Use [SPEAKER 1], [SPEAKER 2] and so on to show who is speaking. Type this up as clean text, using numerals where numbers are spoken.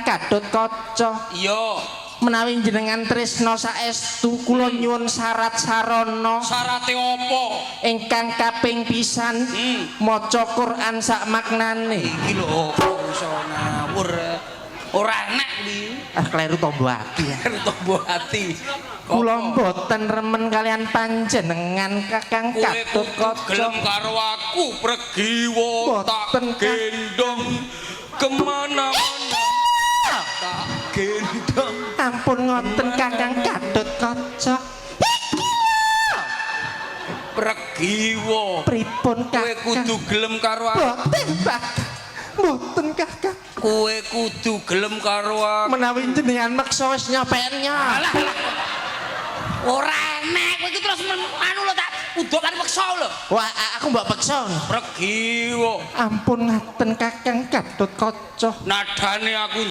[SPEAKER 1] Kakang Gatotkaca.
[SPEAKER 2] Iya.
[SPEAKER 1] Menawi jenengan tresna saestu, kula nyuwun syarat sarana.
[SPEAKER 2] Syarate apa?
[SPEAKER 1] Ingkang kaping pisan, maca Quran sak maknane.
[SPEAKER 2] Iki lho apa iso ngawur. Ora enak kuwi.
[SPEAKER 1] Ah, kleru tombo ati ya.
[SPEAKER 2] Tombo ati.
[SPEAKER 1] Kula mboten remen kalian panjenengan, Kakang
[SPEAKER 2] Kowe kudu
[SPEAKER 1] Gatotkaca.
[SPEAKER 2] gelem karo aku, Pregiwa, tak
[SPEAKER 1] Boten, Kang.
[SPEAKER 2] gendong kemana-mana, tak gendong.
[SPEAKER 1] Ampun ngoten, Kakang Gatotkaca.
[SPEAKER 2] Pregiwa.
[SPEAKER 1] Pripun,
[SPEAKER 2] Kowe
[SPEAKER 1] Kakang?
[SPEAKER 2] kudu gelem karo aku.
[SPEAKER 1] Boten, Kakang. Mboten, Kakang.
[SPEAKER 2] Kowe kudu gelem karo aku.
[SPEAKER 1] Menawi jenengan meksa, wis nyopeknya.
[SPEAKER 2] Alah, alah. Ora enek kowe iki terus anu lho, tak udokan peksa lho.
[SPEAKER 1] Wah, aku mbok peksa.
[SPEAKER 2] Pregiwa.
[SPEAKER 1] Ampun ngaten, Kakang Gatotkaca.
[SPEAKER 2] Nadane aku.